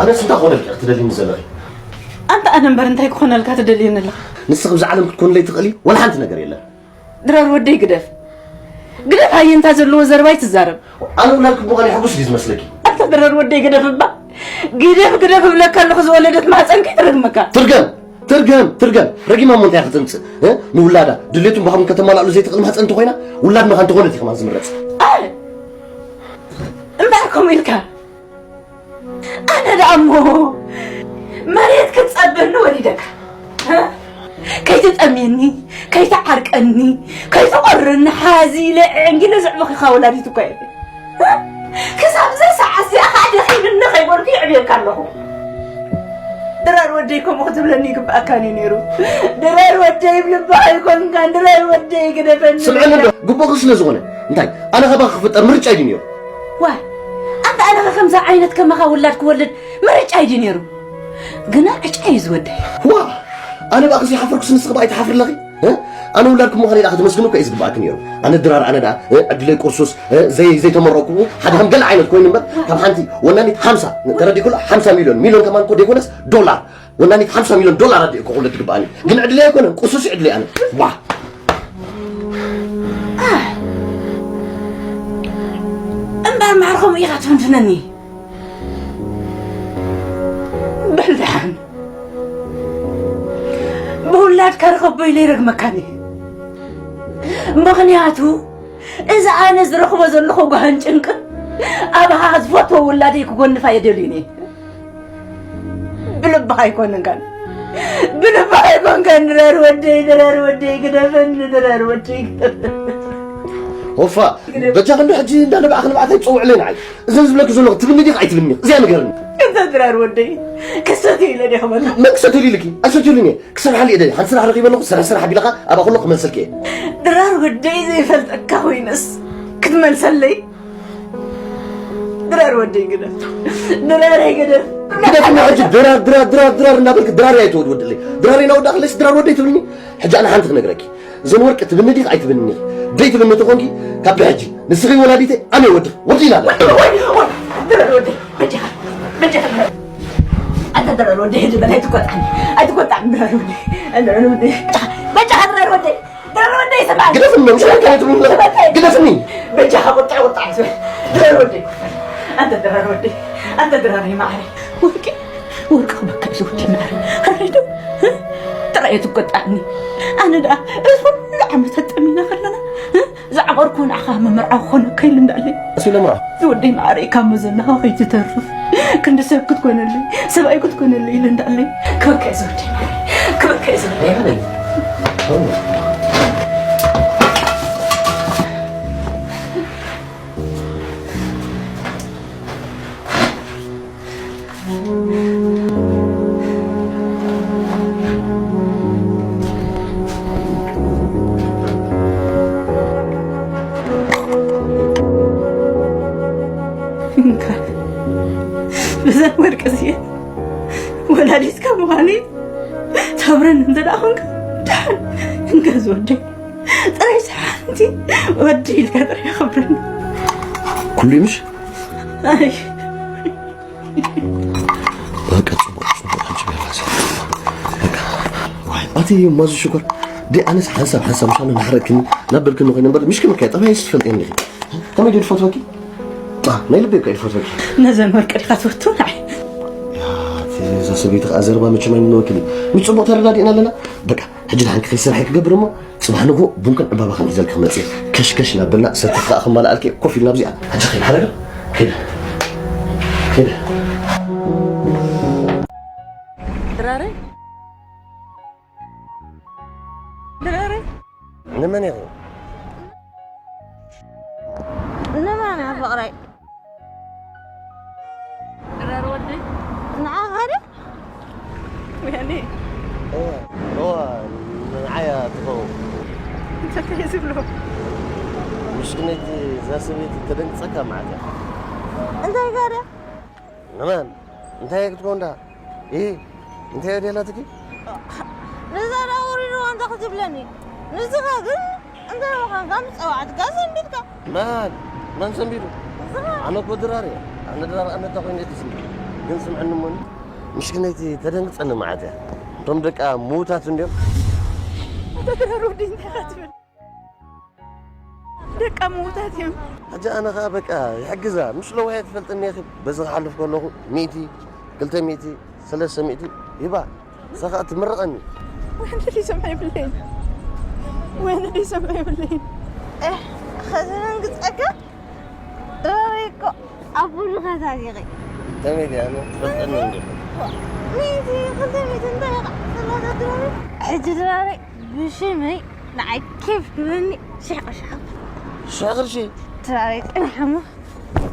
ኣነስ እንታይ ክኾነልኪ ክትደልይኒ ዘለኺ? ኣንታ ኣነ እምበር እንታይ ክኾነልካ ትደልየኒ ኣለኻ? ንስኺ ብዛ ዓለም ክትኮንለይ ትኽእሊ ወላ ሓንቲ ነገር የለን። ድራር ወደይ ግደፍ። ግደፍ ሃየ እንታ ዘለዎ ዘረባ ኣይትዛረብ። ኣነ ውላድ ክቡኻን ይሕጉስ ድዩ ዝመስለኪ? ኣንታ ድራር ወደይ ግደፍ እባ። ግደፍ ግደፍ እብለካ ኣለኹ ዝወለደት ማህፀን ከይትረግመካ። ትርገም! ትርገም! ትርገም! ረጊማ እሞ እንታይ ክትምፅእ? እ? ንውላዳ ድሌቱን ባህሩን ከተማላእሉ ዘይትኽእል ማህፀን እንተኾይና ውላድ መኻን ተኾነት እዩ ከማን ዝምረፅ። ኣይ! እምበር ከምኡ ኢልካ ኣነ ደኣ እሞ መሬት ክትጸበኒ ወሊደካ። ከይትጠምየኒ፣ ከይትዓርቀኒ፣ ከይትቐርኒ ሓዚ ኢለ ዕንጊለ ዘዕበኺኻ ወላዲት እኳ እየ። ክሳብ እዛ ሰዓት እዚኣ ኸዓ ደኺምኒ ከይበልኩ የዕብየካ ኣለኹ። ድራር ወደይ ከምኡ ክትብለኒ ይግብኣካን እዩ ነይሩ። ድራር ወደይ ብልብኻ ኣይኮንካን። ድራር ወደይ ግደፈኒ። ስምዐኒ እንዶ፣ ግቡእኺ ስለ ዝኾነ። እንታይ፣ ኣነ ካባኺ ክፍጠር ምርጫ እዩ ነይሩ። ዋይ፣ ኣንታ ኣነ ኸ ከምዛ ዓይነት ከማኻ ውላድ ክወልድ ምርጫይ ድዩ ነይሩ? ግና ዕጫ እዩ ዝወደይ። ዋ፣ ኣነ ብኣኺ ዘይሓፈርኩስ ንስኺ ብኣይ ትሓፍሪ ኣለኺ? እ? ኣነ ውላድኩም ምዃነይ ደኣ ክትመስግኑ እኮ እዩ ዝግብኣኪ ነይሩ። ኣነ ድራር ኣነ ደኣ፣ እ፣ ዕድለይ ቁርሱስ፣ እ፣ ዘይ-፣ ዘይተመረቕኩ ሓደ ከም ገለ ዓይነት ኮይኑ እምበር ካብ ሓንቲ ወናኒት ሓምሳ፣ ተረዲእኩላ? ሓምሳ ሚልዮን፣ ሚልዮን ከማን እኮ ዘይኮነስ ዶላር። ወናኒት ሓምሳ ሚልዮን ዶላር ኣዲኡ ክቑልድ ትግባኣኒ። ግን ዕድለይ ኣይኮነን፣ ቁሱስ ዕድለይ ኣነ። ዋ! እምበር ማዕርኾም ኢኻ ትፍንፍነኒ። በል ደሓን። ብውላድካ ርኸቦ ኢለ ይረግመካኒ። ምኽንያቱ፣ እዚ ኣነ ዝረኽቦ ዘለኹ ጓህን ጭንቅን፣ ኣባኻ ዝፈትዎ ውላደይ ክጎንፋ የደልዩኒ። ብልብኻ ኣይኮንካን። ብልብኻ ኣይኮንካን፣ ድራር ወደይ፣ ድራር ወደይ፣ ግደፈኒ፣ ድራር ወደይ፣ ግደፈኒ። ኦፋ፣ በጃ ክንዲ ሕጂ እንዳ ንብዓኽ ንብዓት ኣይትጸውዕለይ ንዓይ። እዘን ዝብለኪ ዘለኹ ትብኒ ዲኻ ኣይትብኒ? እዚኣ ንገርኒ። እንተ ድራር ወደይ፣ ክሰትዮ ኢለ ዲኹ መላ? መን ክሰትየሉ ኢልኪ? ኣይሰትየሉን እየ። ክሰርሓሉ እየ ደልየ። ሓንቲ ስራሕ ረኺበ ኣለኹ፣ ስራሕ ስራሕ ኣቢለኻ ኣብኣ ከሎ ክመልሰልኪ እየ። ድራር ወደይ ዘይፈልጠካ ኮይነስ ክትመልሰለይ? ድራር ወደይ ግደፍ። ድራረይ ግደፍ። ግደፍኒ ሕጂ ድራር፣ ድራር፣ ድራር፣ ድራር እናበልክ ድራረይ ኣይትወድወድለይ። ድራረይ እናወዳእክለይስ ድራር ወደይ ትብልኒ? ሕጂ ኣነ ሓንቲ ክነግረኪ። እዘን ወርቂ ትብኒ ዲኺ ኣይትብኒ? ደይ ትብኒ ተኾንኪ ካብ ብሕጂ ንስኺ ወላዲተይ ኣነ ወድኺ ወዲእና ኣለና። ወይ፣ ወይ፣ ድራር ወደይ፣ በጃኻ፣ በጃኻ። ኣንታ ድራር ወደይ፣ ሕጂ በል ኣይትቆጣዕኒ፣ ኣይትቆጣዕኒ ድራር ወደይ፣ ድራር ወደይ፣ በጃኻ ድራር ወደይ። ድራር ወደይ ስማዕ። ግደፍኒ፣ መምሻ ከነ ትብሉ ግደፍኒ። በጃኻ ቁጣዕ ቁጣዕ ትብል። ድራር ወደይ። ኣንተ ድራር ወደይ። ኣንተ ድራር ማዕረ። ወርቂ፣ ወርቂ ክበካ እዩ ዝወዲ ማዕረ። ሕራይ ዶ? እ? ጥራይ ትቆጣዕኒ። ኣነ ደኣ እዚ ኩሉ ዓመት ኣጠሚና ከለና፣ እ? ዝዓቐርኩ ንዓኻ መመርዓ ክኾነካ ኢለ እንዳለይ። እሱ ለምራ። ዝወደይ ማዕረ ካብ መዘናኻ ከይትተርፍ። ክንዲ ሰብ ክትኮነለይ፣ ሰብኣይ ክትኮነለይ ኢለ እንዳለይ። ክበካ እዩ ዝወደይ ማዕረ። ክበካ እዩ ዝወደይ። እንካ፣ ብዘን ወርቂ እዚኤን ወላዲትካ ምዃነይ ተኽብረኒ እንተ ደኣ ኾንካ፣ ደሓን። እንካ ዝወደይ፣ ጥራይ ሓንቲ ወዲ ኢልካ ጥራይ ኣኽብረኒ። ኩሉ እዩ ምሽ? ኣይ። በቃ ጽቡቕ፣ ጽቡቕ፣ ሕጂ በላ እዚኣ። በቃ። ዋይ፣ ኣቲ ማዙ ሽኮር፣ ዲ ኣነስ ሓንሳብ፣ ሓንሳብ ምሻ ናሕረቅክኒ፣ ናበልክኒ ኮይነ እምበር፣ ምሽ ከመካ ጠባይስ ትፈልጥኒ ኢኺ። ከመይ ድዩ ትፈትወኪ? ጣ፣ ናይ ልበይ እኮ እዩ ዝፈትወኪ። ነዘን ወርቂ ዲኻ ትፈቱ ንዓይ? ያ፣ እቲ እዛ ሰበይቲ ከኣ ዘረባ መቸም ኣይምነወክን እዩ። ምስ ጽቡቕ ተረዳዲእና ኣለና። በቃ፣ ሕጂ ንሓንኪ ከይሰርሐ ክገብር እሞ፣ ጽባሕ ንግሆ ቡንክን ዕምባባኽን ሒዘልኪ ክመጽእ እየ። ከሽከሽ እናበልና ሰተኺ ከኣ ክማልኣልኪ እየ። ኮፍ ኢልና ኣብዚኣ። ሕጂ ከይድ፣ ሓደራ። ከይድ። ከይድ። ድራረይ? ድራረይ? ንመን ኢኺ? ንመን እያ ፍቕረይ? ድራር ወደይ? ንዓኻ ድያ? ወያኔ። እወ፣ እወ፣ ንዓይ እያ ትኸውን። እንታይ እዩ ዝብሎ? ምስኪነይቲ እዛ ሰበይቲ ተደንግጸካ መዓት እያ። እንታይ ጋር እያ? ንመን? እንታይ ክትኮን ደኣ? ኢ፣ እንታይ እያ ደላትኪ? ንዛ ደኣ ኣውሪድዋ እንተ ክትብለኒ። ንስኻ ግን እንታይ ምዃንካ ምጸዋዕትካ ሰንቢድካ። መን? መን ሰንቢዱ? ንስኻ። ኣነ እኮ ድራር እየ። ኣነ ድራር ኣነታ ኮይነ እየ ዝስምዕ። ግን ስምዕኒ እሞኒ፣ ምሽ ግን ኣይትደንግጸኒ መዓት እያ። እቶም ደቃ ምዉታት እንድዮም። ኣታ ድራር ወደይ እንታይ ኢኻ ትብል? ደቃ ምዉታት እዮም። ሕጂ ኣነ ኸኣ በቃ ይሕግዛ። ምሽ ለዋህ እያ ትፈልጠኒ ኢኺ። በዚ ክሓልፍ ከለኹ ሚእቲ፣ ክልተ ሚእቲ፣ ሰለስተ ሚእቲ ሂባ። ንሳ ኸኣ ትምርቐኒ። ወይ ኣነ ደይሰምዖ የብለይን። ወይ ኣነ ደይሰምዖ የብለይን። ከዘነንግጸካ ድራረይ እኮ ኣብ ቡሉኻ ታሪኸይ። ከመይ ድያ? ኣነ ትፈልጠኒ እንዲኹ። ሚእቲ፣ ክልተ ሚእቲ እንታይ ኢኻ? ሰላሳ ድራረይ። ሕጂ ድራረይ ብሽመይ ንዓይ ኬፍ ክብለኒ ሽሕ ቅርሺ ሃብ። ሽሕ ቅርሺ? ድራረይ ጽናሕ እሞ፣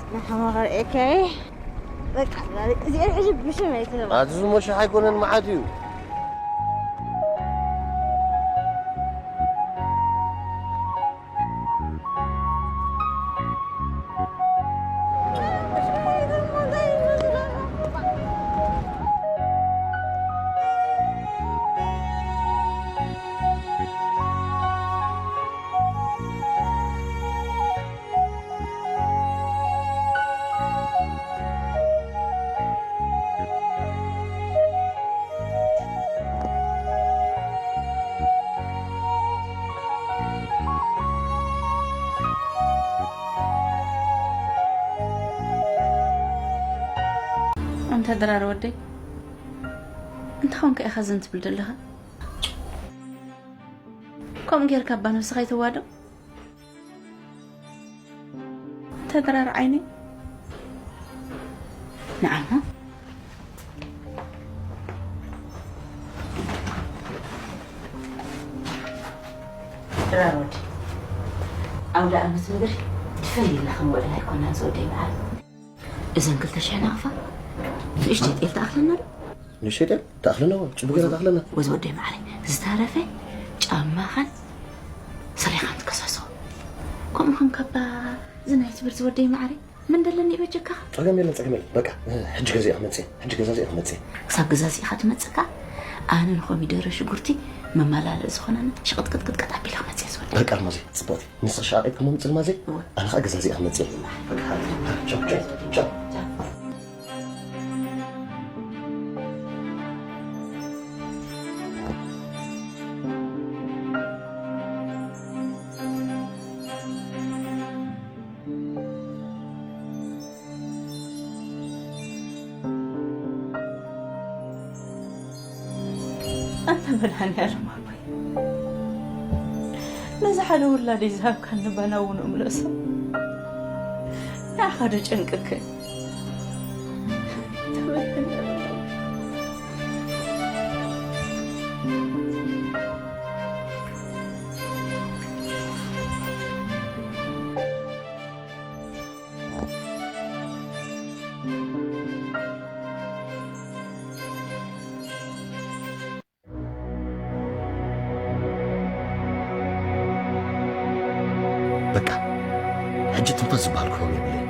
ጽናሕ እሞ ከርእየካ እየ። በቃ ድራረይ እዚአን ሕጂ ብሽመይ ትህባ። ኣቲ ዝሞ ሽሕ ኣይኮነን መዓት እዩ። ኣንታ ድራር ወደይ፣ እንታይ ኾንካ ኢኻ ዝን ትብል ዘለኻ? ከምኡ ጌርካ እባ ነብስኻ ይተዋዶ? ኣንታ ድራር ዓይነይ፣ ንዓሞ ድራር ወደይ፣ ኣውደ ኣመት እምበር ድፍን ኢልና ክንውዕል ኣይኮናን ዝወደይ በዓል። እዘን ክልተ ሽሕ ናቕፋ ንእሽተይ ጤል ትኣኽለና ዶ? ንእሽተይ ጤል ትኣኽለና፣ እዋ፣ ጽቡቕ ገይራ ትኣኽለና። ወዚ ወደይ መዓረይ፣ ዝተረፈ ጫማኻን ስረኻን ትከሳስኾ። ከምኡ ኸም ካባ ዝናይ ትብል ዝወደይ መዓረይ፣ ምን ደለኒ ይበጀካ? ጸገም የለን፣ ጸገም የለን። በቃ፣ ሕጂ ገዚአ ክመጽእ እየ። ሕጂ ገዛዚአ ክመጽእ እየ። ክሳብ ገዛዚእኻ ትመጽእ ከኣ፣ ኣነ ንኮሚደረ ሽጉርቲ መመላለኢ ዝኾነኒ ሽቕጥቅጥቅጥቅጥ ኣቢለ ክመጽእ እየ ዝወደይ። በቃ፣ ኣልማዘይ፣ ጽቡቕ። ንስኺ ሻቒት ክመምጽእ ልማዘይ፣ ኣነ ኸኣ ገዛዚኣ ክመጽእ እየ። በቃ፣ ቻው፣ ቻው፣ ቻው። ኣንታ መድሃኒኣለም ኣቦይ፣ ነዚ ሓደ ውላደይ ዝሃብካኒ ባና እውን እምለሶ። ንዓኻ ዶ ጨንቅክን? በቃ፣ ሕጂ ትንፋስ ዝበሃል ክህቦም የብለይን።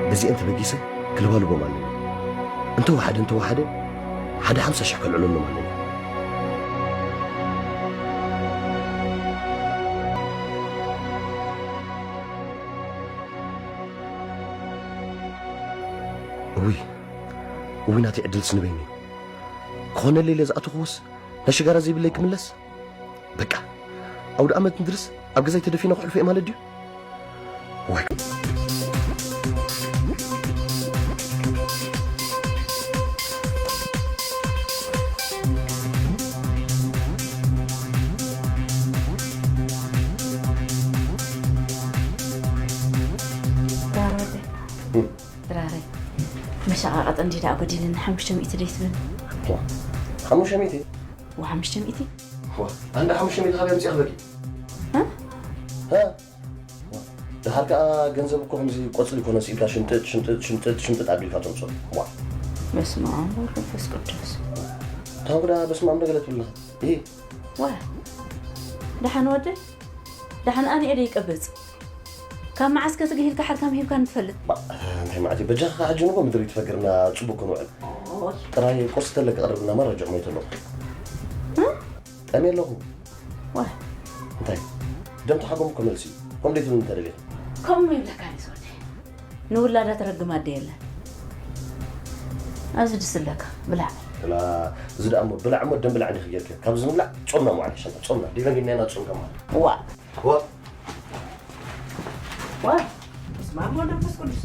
በዚአን ተበጊሰ ክልባልቦም ኣለኒ። እንተወሓደ፣ እንተወሓደ፣ ሓደ ሓምሳ ሽሕ ከልዕለሎም ኣለኒ። እውይ፣ እውይ፣ ናተይ ዕድልስ ንበይኑ እዩ። ክኾነለይ ኢለ ዝኣተኽዎስ፣ ናይ ሽጋራ ዘይብለይ ክምለስ? በቃ፣ ኣውደ ኣመት እንድርስ ኣብ ገዛይ ተደፊነ ክሕልፎ እየ ማለት ድዩ? ዋይ። ድራረይ፣ መሸቓቐጢ እንዲ ደኣ ጎዲልኒ፣ ሓሙሽተ ሚእቲ ደይ ትብል? ዋ፣ ሓሙሽተ ሚእቲ? ዋ፣ ሓሙሽተ ሚእቲ? ዋ፣ ኣንዳ ሓሙሽተ ሚእቲ ካበይ ኣምጺኣ ክበኪ? እ? እ? ዋ፣ ደሓር ከኣ ገንዘብ እኮ ከምዚ ቆጽሊ ኮነ ስኢልካ ሽምጥጥ፣ ሽምጥጥ፣ ሽምጥጥ፣ ሽምጥጥ ኣቢልካ ተምጽኦ። ዋ። በስመ ኣብ ወወልድ ወመንፈስ ቅዱስ። ታንኩ ደኣ በስመ ኣብ እንደገለ ትብል ኣለኻ። ይሄ ዋ፣ ደሓን ወደይ? ደሓን ኣነ እየ ደይቀብጽ። ካብ መዓስ ከ ትግሂልካ ሓርካም ሂብካኒ ትፈልጥ? ባ፣ እንታይ ማለት እዩ? በጃኻ ሕጂ ንጎ ምድሪ ትፈግርና ጽቡቅ ክንውዕል። ኦይ። ጥራይ ቁርሲ ተለክ ቀርብና መረጃ ሞይተ ኣለኹ። እ? ጠምየ ኣለኹ። ዋ። እንታይ? ደም ተሓጎም እኮ መልሲ እዩ። ከም ደይ ትብል እንተ ደሊኻ። ከምኡ ይብለካ እዩ ዝወደይ። ንውላዳ ተረግም ኣደ የለን። ኣብዚ ድስለካ ብላዕ። ላ፣ እዚ ደኣ እሞ ብላዕ እሞ ደም ብላዕ ዲኺ ጌርኪ? ካብዚ ንብላዕ፣ ጾምና መዓል ይሻና፣ ጾምና። ዲበን ግን ናይና ጾም ከማል። ዋ። ዋ። ዋ። በስመ ኣብ ወወልድ ወመንፈስ ቅዱስ።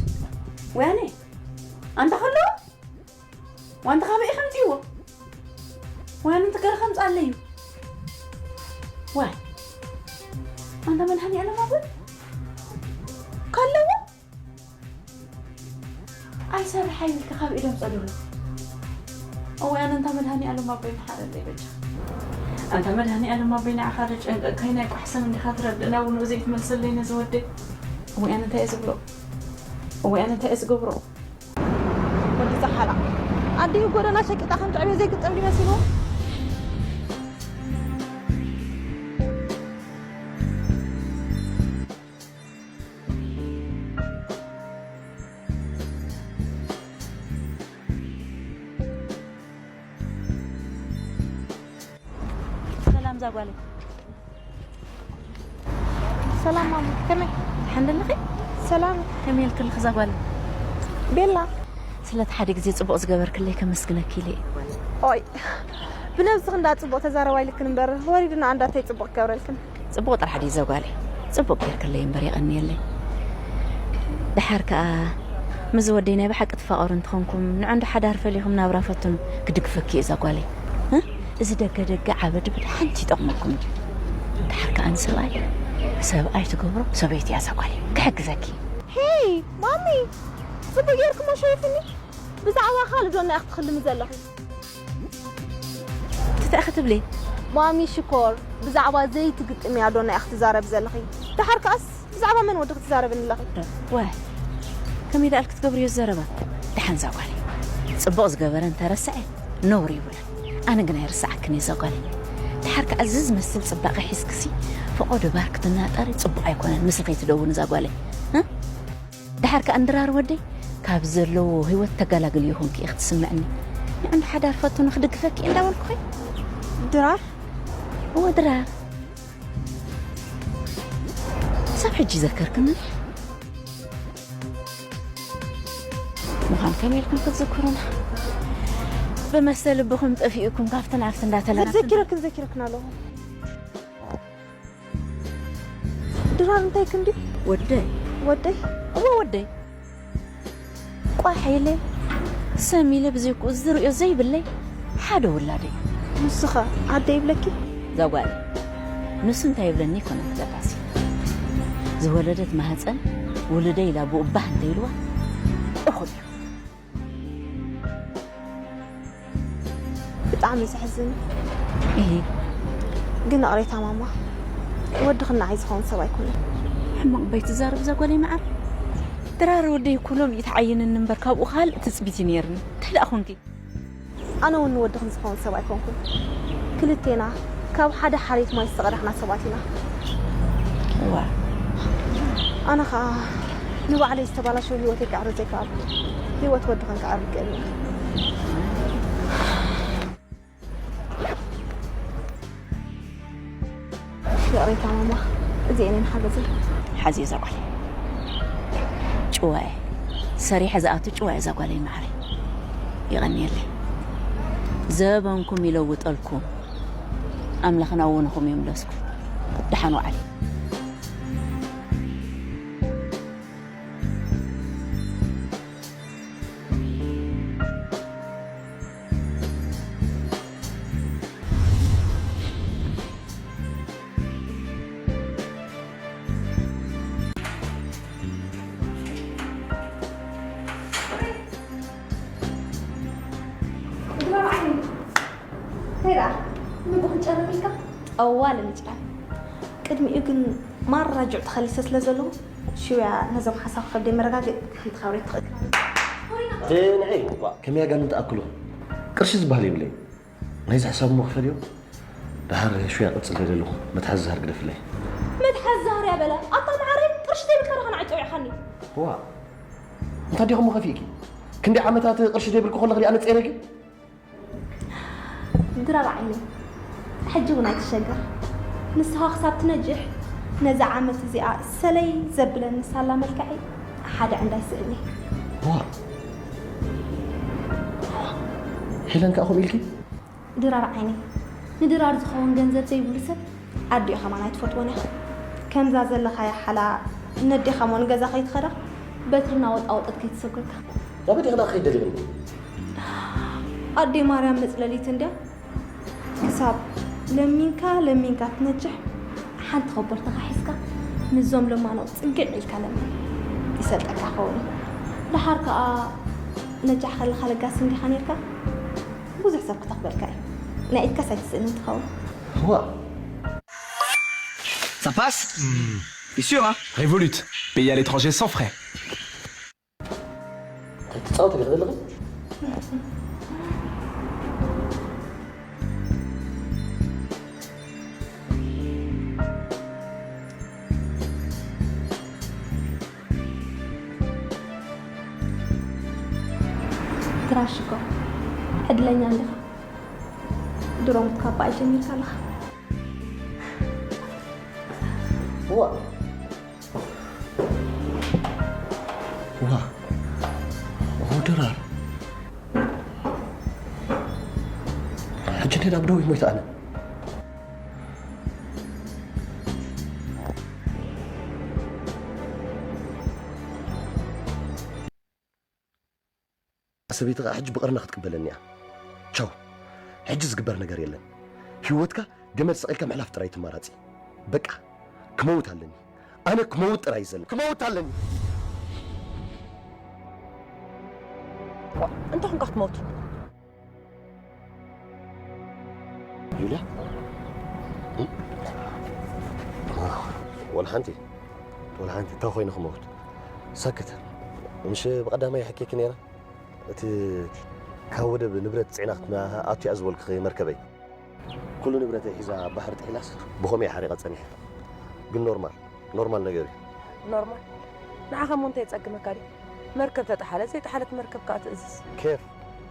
ወያኔ፣ ኣንታ ከሎ፣ ዋንታ ካበይ ከምጽእዎ? ወያነ እንተ ገለ ከምጽኣለዩ። ዋይ። ኣንታ መድሃኒ ኣለም ኣቦይ? ከለዎ? ኣይሰርሕ ኣይብልካ ካብ ኢዶም ጸዱሉ። እወ ኣነ እንታ መድሃኒ ኣለም ኣቦይ መሓረለይ በጃ። ኣንታ መድሃኒ ኣለም ኣቦይ ንዓኻ ዶ ጨንቀካይ ናይ ቋሕሰም እንዲኻ ትረድእና እውን ዘይትመልሰለይ ነዚ ወደይ። እወ ኣነ እንታይ እየ ዝብሎ? እወ ኣነ እንታይ እየ ዝገብሮ? ወዲ ጸሓላ ኣዲኡ ጎደና ሸቂጣ ከም ትዕብዮ ዘይግጠም ድዩ መሲልዎ? ሰላም ዛጓለይ። ሰላም ማማ፣ ከመይ? ደሓን ደለኺ? ሰላም። ከመይ ኢልክልኺ ዛጓለይ? ቤላ። ስለቲ ሓደ ግዜ ጽቡቕ ዝገበርክለይ ከመስግነኪ ኢለ እየ። ኦይ፣ ብነብስኺ እንዳ ጽቡቕ ተዛረባ ኢልክን እምበር፣ ወሪድና ኣንዳተይ ጽቡቕ ክገብረልክን። ጽቡቕ ጥራሕ ድዩ ዛጓለይ? ጽቡቕ ጌርክለይ እምበር የቐንየለይ። ደሓር ከኣ፣ ምስ ወደይ ናይ ብሓቂ ትፋቐሩ እንተኾንኩም፣ ንዑ እንዶ ሓዳር ፈሊኹም ናብራ ፈትኑ፣ ክድግፈኪ እየ ዛጓለይ። እ? እዚ ደገ ደገ ዓበዲ ብድ ሓንቲ ይጠቕመኩም ድዩ? ደሓር ከኣ ንሰብኣይ፣ ሰብኣይ ትገብሮ ሰበይቲ እያ ዛጓለይ። ክሕግዘኪ። ሄይ፣ ማሚ፣ ጽቡቕ ጌርክሞ ሸይፍኒ። ብዛዕባ ካልእ ዶ እንታይ ክትኽልሚ ዘለኺ? እንታይ ክትብሊ? ማሚ ሽኮር፣ ብዛዕባ ዘይትግጥምያ ዶ እንታይ ክትዛረቢ ዘለኺ? ደሓር ከኣስ ብዛዕባ መን ወዲ ክትዛረብኒ ኣለኺ? ዋይ፣ ከመይ ደኣል ክትገብርዮ ዘረባ? ደሓን ዛጓለይ። ጽቡቕ ዝገበረ እንተረስዐ ነውሪ ይብሎ። ኣነ ግን ኣይርስዓክን እየ ዛጓለይ። ደሓር ከኣ እዚ ዝመስል ጽባቐ ሒዝክሲ ፈቖዶ ባር ክትናጠሪ ጽቡቕ ኣይኮነን። ምስልኺ ትደውኒ ዛጓለይ። እ? ደሓር ከኣ ንድራር ወደይ ካብ ዘለዎ ህይወት ተገላግልዮ ኮንኪ ኢኺ ትስምዕኒ። ንዕን ሓዳር ፈቱ ንኽድግፈኪ እየ እንዳበልኩኺ። ድራር? እወ ድራር። ክሳብ ሕጂ ይዘከርክኒ? ምዃን ከመይ ኢልኩም ክትዝክሩና? ብመስተ ልብኹም ጠፊእኩም ካብቲ ናብቲ እንዳተለናትና። ዘኪረክን ዘኪረክን ኣለኹ። ድራር እንታይ ክንዲ? ወደይ። ወደይ? እወ ወደይ። ቋሕ ኢለ፣ ሰም ኢለ ብዘይክኡ ዝርእዮ ዘይብለይ ሓደ ውላደይ። ንስኸ ዓደይ ይብለኪ? እዛ ጓል፣ ንሱ እንታይ ይብለኒ ኣይኮነን ክብለካሲ። ዝወለደት ማህፀን ውልደይ ኢላ ብኡ ባህ እንተኢልዋ እኹል እዩ። ብጣዕሚ ዘሕዝን። እሂ። ግን ይቕሬታ ማማ፣ ወድኺ ንዓይ ዝኸውን ሰብ ኣይኮነን። ሕማቕ እባ ኣይትዛረቢ እዛ ጓለይ መዓር። ድራር ወደይ እኮ ሎሚ እዩ ተዓይንኒ እምበር ካብኡ ካልእ ትጽቢት እዩ ነይርኒ። እንታይ ደኣ ኾንኪ? ኣነ እውን ንወድኽን ዝኸውን ሰብ ኣይኮንኩን። ክልቴና ካብ ሓደ ሓሬት ማይ ዝተቐዳሕና ሰባት ኢና። እዋ። ኣነ ኸኣ ንባዕለይ ዝተባላሸወ ህይወተይ ክዕርዮ ዘይከኣልኩ፣ ህይወት ወድኽን ክዕሪ ይክእል እየ። ይቕሬታ ማማ፣ እዚኤን እየን ሓገዘይ። ሓዝዮ እዛ ጓል። ጭዋ እየ። ሰሪሐ ዝኣቱ ጭዋ እየ እዛ ጓለይ መዓረይ። የቐንየለይ። ዘበንኩም ይለውጠልኩም። ኣምላኽ ናብ ወንኹም ይምለስኩም። ደሓን ወዓል። እንታይ ደኣ? ምግቡ ክንጨርር ኢልካ? ጠዋለ ምጭራር። ቅድሚኡ ግን ማራ ጁዕ ተኸሊሰ ስለ ዘለኹ፣ ሽውያ ነዞም ሓሳብ ከብደይ መረጋገኢ ሓንቲ ካብሬት ትኽእል። እቲ ንዒ፣ ዋ፣ ከመይ ኣጋንንቲ ኣክሉ? ቅርሺ ዝበሃል የብለይ። ናይዚ ሕሳብ እሞ ክፈልዮ? ደሓር ሽውያ ቀጽል ደለኹ። መትሓዚ ዝሃር ግደፍለይ። መትሓዚ ዝሃር እያ በለ። ኣታ መዓረይ፣ ቅርሺ ዘይብልካ ዲኻ ንዓይ ጸዊዕኻኒ? ዋ፣ እንታይ ዲኹም ከፊእኪ? ክንደይ ዓመታት ቅርሺ ዘይብልኪ ከለኺ ዲኣ ነጸረኪ? ድራር ዓይነይ፣ ሕጂ እውን ኣይትሸገር። ንስኻ ክሳብ ትነጅሕ፣ ነዛ ዓመት እዚኣ ሰለይ ዘብለኒ ሳላ መልክዐይ ሓደ ዕንዳይ ስእኒ። ዋ! ሄለን ከኣ ከምኡ ኢልኪ? ድራር ዓይነይ፣ ንድራር ዝኸውን ገንዘብ ዘይብሉ ሰብ ኣዲኡ ከማን ኣይትፈትዎን ኢኻ። ከምዛ ዘለኻያ ሓላ ነዴኻ እሞ ንገዛ ከይትኸዳ በትርና ወጣወጠት ከይትሰብከካ። ናብ ኣዴኺ ደኣ ከይደሊኽኒ? ኣዴ ማርያም መጽለሊት እንድያ። ክሳብ ለሚንካ ለሚንካ ትነጅሕ ሓንቲ ከቦርትኻ ሒዝካ ምስዞም ለማኖ ጽግዕ ኢልካ ለምን። ይሰልጠካ ኸውን እዩ። ደሓር ከኣ ነጃሕ ከለኻ ለጋስ እንዲኻ ኔርካ። ብዙሕ ሰብ ክተኽበልካ እዩ። ናይ ኢድካስ ኣይትስእንን ትኸውን። ዋ Ça passe T'es sûr, hein Revolut, pays à l'étranger sans frais. ትጻወት ገለ ዘለኺ? ትራሽኮ ዕድለኛ እንዲኻ። ድሮ ምትካባኣ ጀሚርካ ኣለኻ። ዋ ዋ ኦ ድራር ሕጂ እንዴት ኣብ ደው ይሞይት ኣነ ሰበይቲ ኸዓ ሕጂ ብቐርና ክትቅበለኒ እያ። ቻው። ሕጂ ዝግበር ነገር የለን። ህይወትካ ገመድ ሰቒልካ ምሕላፍ ጥራይ እቲ ኣማራጺ። በቃ ክመውት ኣለኒ። ኣነ ክመውት ጥራይ እዩ ዘለኒ። ክመውት ኣለኒ። እንታይ ኾንካ ክትመውት? ዩልያ ወላ ሓንቲ ወላ ሓንቲ እንታይ ኮይኑ ክመውት? ሰክት። ምሽ ብቐዳማይ ይሕኬኪ ነይረ። እቲ ካብ ወደብ ንብረት ጽዒና ክትኣቱ እያ ዝበልኩኺ መርከበይ ኩሉ ንብረተይ ሒዛ ኣብ ባሕሪ ጥሒላስ ብኸምኡ እየ ሓሪቐ ጸኒሐ። ግን ኖርማል ኖርማል ነገር እዩ። ኖርማል። ንዓኻ እሞ እንታይ የጸግመካ ድዩ? መርከብ ተጠሓለት ዘይጠሓለት መርከብ ከኣ ትእዝዝ። ኬፍ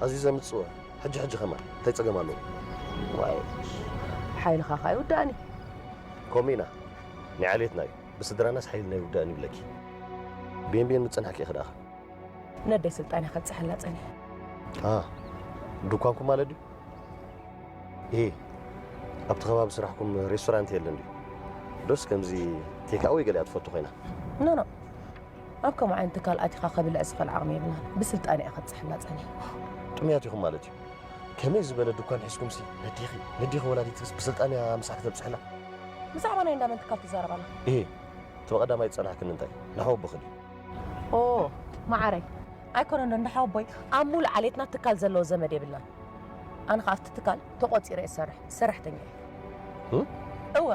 ኣዚዘ ምጽወ ሕጂ ሕጂ ከማን እንታይ ጸገም ኣለዎ? ዋይ ሓይልኻ ከኣ ይውዳእኒ። ከምኡ ኢና ናይ ዓሌትና እዩ። ብስድራናስ ሓይልና ይውዳእን ይብለኪ። ቤን ቤን ምጸናሕኪ ኢኺ ደኣ። ነደይ ስልጣን እየ ከብጽሐላ ጸኒሐ። ኣ ድኳንኩም ማለት ድዩ? እ ኣብቲ ከባቢ ስራሕኩም ሬስቶራንት የለን ድዩ? ዶስ ከምዚ ቴካወይ ገሊኣ ትፈቱ ኮይና? ኖ ኖ ኣብ ከምኡ ዓይነት ትካል ኣቲኻ ከብልዕ ዝኽእል ዓቕሚ የብልናን። ብስልጣን እየ ከብጽሐላ ጸኒሐ። ጥሙያት ኢኹም ማለት እዩ። ከመይ ዝበለ ድኳን ሒዝኩምሲ ነዴኺ ነዴኺ ወላዲትስ ብስልጣን እያ ምሳሕ ክተብጽሐላ? ብዛዕባ ናይ እንዳመን ትካል ትዛረብ ኣለኻ? እ እቲ ብቐዳማይ ዝጸናሕክኒ እንታይ ንሓወቦኺ ድዩ? ኦ መዓረይ ኣይኮነን ዶ እንዳ ሓወቦይ ኣብ ሙሉእ ዓሌትና ትካል ዘለዎ ዘመድ የብልናን። ኣነ ከኣ ኣብቲ ትካል ተቖጺረ እየ ዝሰርሕ ሰራሕተኛ እየ። እ? እወ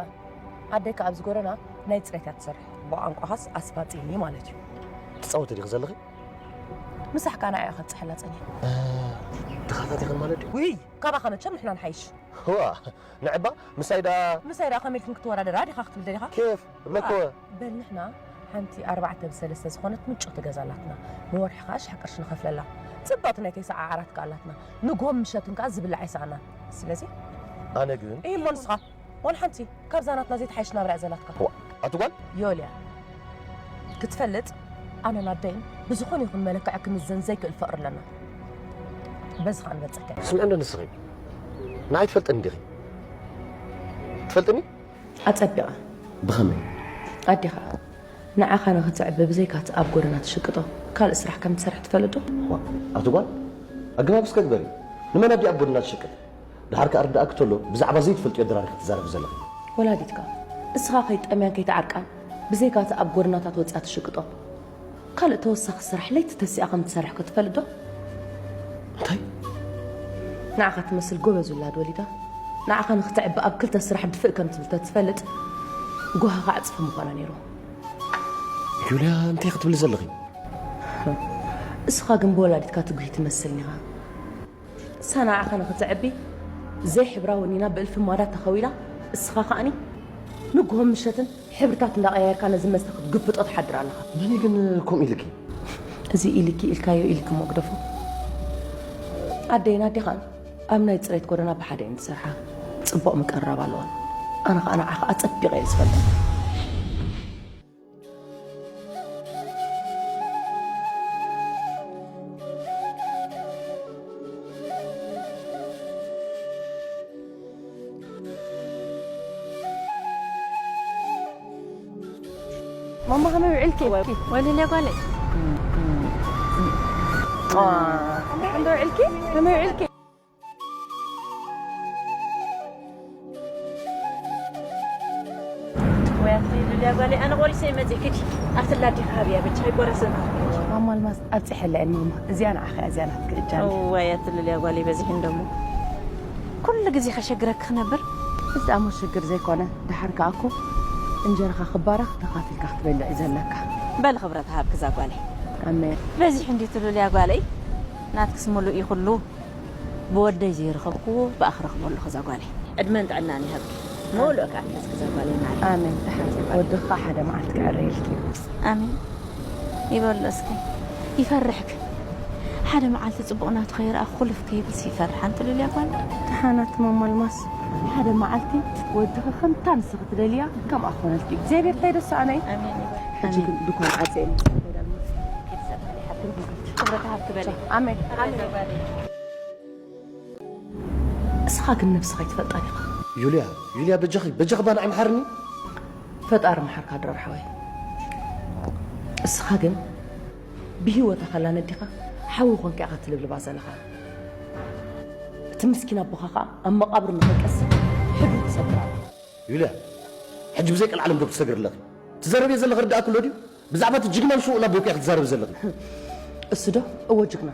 ኣደይ ከኣ ኣብዚ ጎደና ናይ ጽሬት እያ ትሰርሕ። ብቋንቋኻስ ኣስፋጺኒ ማለት እዩ። ትጻወቲ ዲኺ ዘለኺ? ምሳሕ ከኣ ንዓኣ ከብጽሐላ ጸኒሐ። ተኻታቲኽን ማለት ድዩ? ውይ ካባኻ መቸም ንሕና ንሓይሽ። ዋ ንዕባ ምሳይ ደኣ ምሳይ ደኣ ከመይ ኢልክን ክትወዳደራ ዲኻ ክትብል ደሊኻ? ኬፍ እብለኮ በል ንሕና ሓንቲ ኣርባዕተ ብሰለስተ ዝኾነት ምጭቕቲ ገዛ ኣላትና። ንወርሒ ከኣ ሽሕ ቅርሺ ንኸፍለላ። ጽብቕቲ ናይ ተስዓ ዓራት ከኣ ኣላትና። ንግሆን ምሸትን ከኣ ዝብላዕ ኣይሰኣናን። ስለዚ ኣነ ግን ኢሂ እሞ ንስኻ ዋላ ሓንቲ ካብዛ ናትና ዘይትሓይሽ ናብራ እያ ዘላትካ። ዋ ኣቲ ጓል ዮልያ ክትፈልጥ ኣነን ኣደይን ብዝኾነ ይኹን መለክዒ ክምዘን ዘይክእል ፍቕሪ ኣለና። በዚ ከኣ ንበጽሐካ። ስምዒ እንዶ ንስኺ ንዓይ ትፈልጥኒ ዲኺ? ትፈልጥኒ? ኣጸቢቐ። ብኸመይ? ኣዴኻ ንዓኻ ንኽትዕቢ ብዘይካ እቲ ኣብ ጎደና ትሽቅጦ ካልእ ስራሕ ከም ትሰርሕ ትፈልጥ ዶ? ዋ ኣቲ ጓል ኣገባብ እስከ ግበሪ። ንመን ኣዲ ኣብ ጎደና ትሽቅጥ? ደሓር ከኣ ርዳእኪ ተሎ ብዛዕባ ዘይትፈልጥዮ ድራር ኢኺ ትዛረቢ ዘለኺ። ወላዲትካ እስኻ ከይትጠምያን ከይትዓርቃን ብዘይካ እቲ ኣብ ጎደናታት ወጺኣ ትሽቅጦ ካልእ ተወሳኺ ስራሕ ለይቲ ተሲኣ ከም ትሰርሕ ክትፈልጥ ዶ? እንታይ? ንዓኻ ትመስል ጎበዝ ውላድ ወሊዳ ንዓኻ ንኽትዕቢ ኣብ ክልተ ስራሕ ድፍእ ከም ትብል ተትፈልጥ ጓህኻ ዕጽፊ ምኾነ ነይሩ። ዩልያ እንታይ ክትብሊ ዘለኺ? እስኻ ግን ብወላዲትካ ትጉሂ ትመስልኒ ኢኻ። እሳ ንዓኻ ንኽትዕቢ ዘይሕብራ ወኒና ብእልፊ ማዳት ተኸዊላ እስኻ ከኣኒ ንግሆን ምሸትን ሕብርታት እንዳቐያየርካ ነዚ መስተ ክትግብጦ ትሓድር ኣለኻ። መን እዩ ግን ከምኡ ኢልኪ? እዚ ኢልኪ ኢልካዮ ኢልኪ እሞ ግደፎ። ኣደይን ኣዴኻን ኣብ ናይ ፅሬት ጎደና ብሓደ እየን ዝሰርሓ። ፅቡቕ ምቅርራብ ኣለወን። ኣነ ከዓ ንዓኻ ኣፀቢቐ እየ ዝፈልጥ። ማማ ከመይ ውዕልኪ? ወይ ልልያ ጓለይ። እንዶ ውዕልኪ? ከመይ ውዕልኪ? ወይ ኣቲ ልልያ ጓለይ፣ ኣነ ቆሪሰ ይመጽእ፣ ኪዲ ኣብቲ ላዲኻ ሃብያ፣ በጃኺ ቆረሰ። ማማ ኣልማዝ ኣብጺሐላ እየ ማማ። እዚኣ ንዓኺ እያ፣ እዚኣ ናትኪ እጃ። እዋይ ኣቲ ልልያ ጓለይ፣ በዚሑ እንደሞ ኩሉ ግዜ ከሸግረኪ ክነብር። እዚ ኣሞ ሽግር ዘይኮነ፣ ደሓር ከኣ እኮ እንጀራኻ ክባረኽ ተኻፊልካ ክትበልዕ እዩ ዘለካ። በል ክብረት ሃብኪ እዛ ጓለይ። ኣሜን። በዚሑ እንድዩ እቲ ልልያ ጓለይ፣ ናትክስ ምሉእ እዩ ኩሉ። ብወደይ ዘይረኸብክዎ ብኣኺ ረኽቦ ኣለኹ እዛ ጓለይ። ዕድመን ጥዕናን ይሃብኪ። ምሉእ ከኣ ትሕዝኪ እዛ ጓለይ ናተይ። ኣሜን። ደሓን ወድኻ ሓደ መዓልቲ ክዕረየልኪ እዩ። ኣሜን። ይበሎ እስኪ። ይፈርሕክ። ሓደ መዓልቲ ጽቡቕ ናቱ ከይረኣኹ ኩልፍ ከይብልሲ ይፈርሕ። ኣንቲ ልልያ ጓል። ደሓን ኣቲ ማማ ኣልማዝ። ሓደ መዓልቲ ወድኺ ከምታ ንስኺ ትደልያ ከምኣ ክኾነልኪ እዩ። እግዚኣብሔር እንታይ ደሰኣነ እዩ። ኣሜን ይበል። ሕጂ ኣሜን። ግን ድኳን ዓጽየ እየ። ክብረት ሃብኪ በሊ። ኣሜን። ኣሜን። እስኻ ግን ነብስኻ ኣይትፈልጣን ኢኻ። ዩልያ፣ ዩልያ በጃኺ፣ በጃኺ ባንዕ ምሓርኒ። ፈጣሪ ምሓርካ ድራር ሓወይ። እስኻ ግን ብህይወታ ከላ ነዲኻ ሓዊ ኮንካ ኢኻ ትልብልባ ዘለኻ። እቲ ምስኪን ኣቦኻ ኸኣ ኣብ መቓብር ንኸይቀስን ሕዱ ትሰግር ኣለኻ። ዩልያ፣ ሕጂ ብዘይ ቀልዓለም ዶ ክትሰግር ኣለኺ? ትዛረብዮ ዘለኺ ርዳእ ክሎ ድዩ? ብዛዕባ እቲ ጅግናን ሽውኡን ኣቦኪ ኢኺ ትዛረቢ ዘለኺ። እሱ ዶ? እወ ጅግና።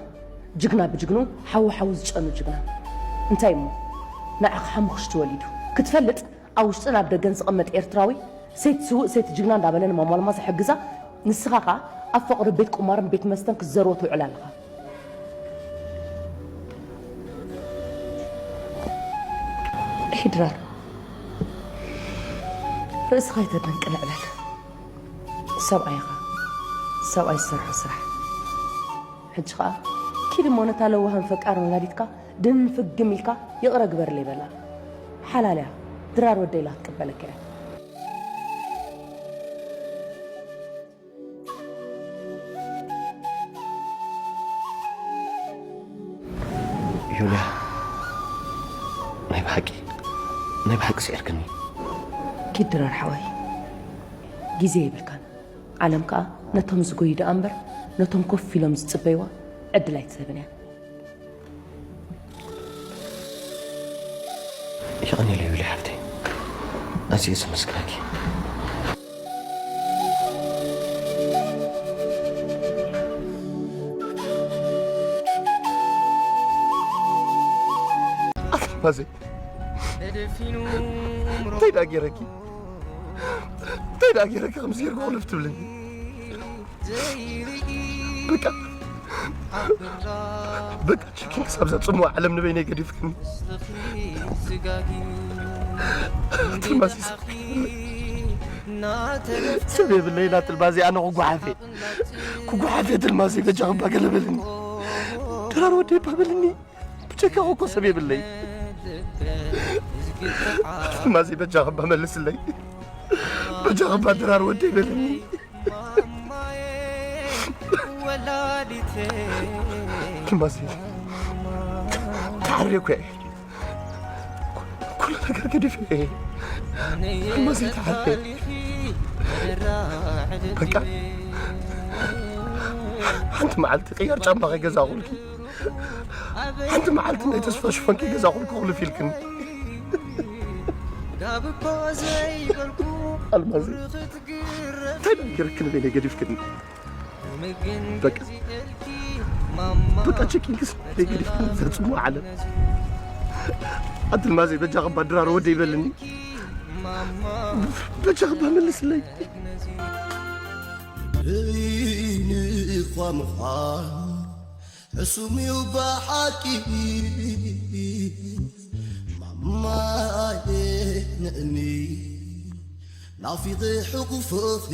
ጅግና ብጅግንኡ ሓዊ ሓዊ ዝጨኑ ጅግና። እንታይ እሞ? ንዓኺ ሓሙኽሽቲ ወሊዱ። ክትፈልጥ ኣብ ውሽጥን ኣብ ደገን ዝቕመጥ ኤርትራዊ ሰይቲ ስውእ ሰይቲ ጅግና እንዳበለ ንማማ ኣልማዝ ይሕግዛ። ንስኻ ኸኣ ኣብ ፈቕዶ ቤት ቁማርን ቤት መስተን ክትዘርዎ ትውዕል ኣለኻ። እሂ ድራር፣ ርእስኻ ኣይተደንቅልዕ በል። ሰብኣይ ኢኻ። ሰብኣይ ዝሰርሖ ስራሕ። ሕጂ ኸኣ ኪድ እሞ ነታ ለዋህን ፈቃርን ወላዲትካ ድንፍግም ኢልካ ይቕረ ግበርለይ በላ። ሓላል እያ። ድራር ወደይ ኢላ ክትቅበለካ እያ። ዩልያ፣ ናይ ብሓቂ፣ ናይ ብሓቂ ስዒርክኒ። ኪድ ድራር ሓወይ፣ ግዜ የብልካን። ዓለም ከኣ ነቶም ዝጎዩ ደኣ እምበር፣ ነቶም ኮፍ ኢሎም ዝጽበይዋ ዕድል ኣይትህብን እያ። የቐንየለይ ዩልያ ሓፍተይ፣ ኣዝየ ዘመስግነኪ። ኣልማዘይ፣ እንታይ ደኣ ገይረኪ? እንታይ ደኣ ገይረኪ ከምዚ ጌርኩ ክልፍ ትብልኒ? በቃ፣ በቃ፣ ችኪን ክሳብ እዛ ጽምዋ ዓለም ንበይነይ ገዲፍክኒ። ትልማዘይ ሰብ፣ ሰብ የብለይ፣ ላ ትልማዘይ ኣነ ክጓሓፍ እየ። ክጓሓፍ እየ ትልማዘይ፣ በጃኺ እባ ገለ በልኒ። ድራር ወደይ እባ በልኒ። ብጀካኹ እኮ ሰብ የብለይ። ትልማዘይ በጃኺ እባ መልስለይ። በጃኺ እባ ድራር ወደይ በልኒ። ትልማዘይ፣ ተዓርየ እኮ እየ። ኩሉ ነገር ገዲፈ እየ። ትልማዘይ፣ ተዓርየ። በቃ፣ ሓንቲ መዓልቲ ቅያር ጫማ ከይገዛእኹልኪ፣ ሓንቲ መዓልቲ ናይ ተስፋ ሽፎን ከይገዛእኹልኪ ክልፍ ኢልክኒ። ኣልማዘይ፣ እንታይ ደኣ ገይረክኒ በይነይ ገዲፍክኒ? በቃ፣ በቃ፣ ችኪን ክሳብ በይነይ ገዲፍክኒ ዘጽምዋ ዓለም። ኣቲ ኣልማዘይ፣ በጃኺ እባ ድራር ወደይ በልኒ። በጃኺ እባ መልስለይ። በይንኻ ምዃን ሕሱም እዩ ብሓቂ። ማማየ ንእኒ ናፊቐ ሕቑፎኺ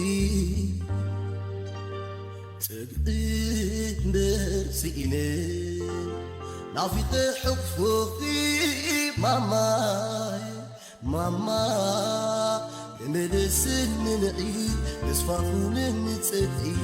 ጽግዒ እምበር ስኢነ ናፊቐ ሕቑፎኺ ማማየ ማማ ተመለስኒ ንዒ ተስፋ ኩነኒ ጽድዒ።